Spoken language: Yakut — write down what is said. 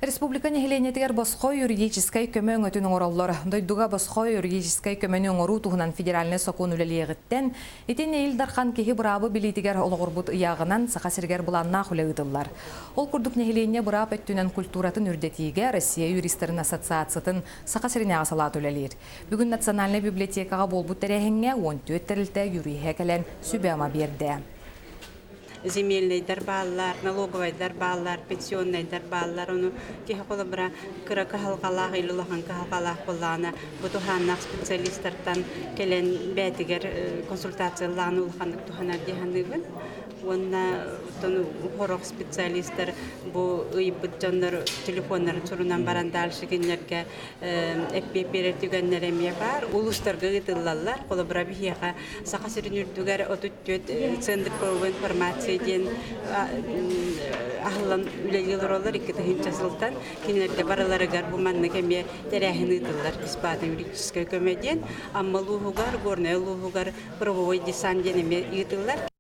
Республика нэһилиэнньэтигэр босхо юридическай көмө өҥөтүн оҥороллор. Дойдуга босхо юридическай көмөнү оҥоруу туһунан федеральнай сокуон үлэлиэҕиттэн, итиннэ Ил Дархан киһи быраабы билиитигэр олоҕурбут ыйааҕынан Саха сиригэр былааннаах үлэ ыытыллар. Ол курдук нэһилиэнньэ быраап өттүнэн культуратын үрдэтиигэ Россия юристарын ассоциациятын Саха сиринээҕи салаата үлэлиир. Бүгүн Национальнай библиотекаҕа буолбут тэрээһиҥҥэ 14 тэрилтэ юриһэ кэлэн сүбэ-ама биэрдэ. Земельнайдар бааллар, налоговайдар бааллар, пенсионнайдар бааллар. Ону киһи холобура кыра кыһалҕалаах или улахан кыһалҕалаах буоллаҕына, бу туһааннаах специалистартан кэлэн бэйэтигэр консультациялаан улаханнык туһанар дии саныыбын. Уонна оттон сорох специалистар бу ыйбыт дьоннор телефоннарын сурунан баран дальше кинилэргэ эппиэт биэрэр түгэннэр эмиэ баар. Улуустарга ыытыллаллар. Холобура биһиэхэ Саха сирин үрдүгэр 34 Центр правовой информации диэн аһыллан үлэлии олороллор 2000 сылтан. Кинилэргэ барыларыгар бу маннык эмиэ тэрээһин ыытыллар бесплатный юридическай көмө диэн. Амма улууһугар, Горнай улууһугар правовой десант диэн эмиэ ыытыллар.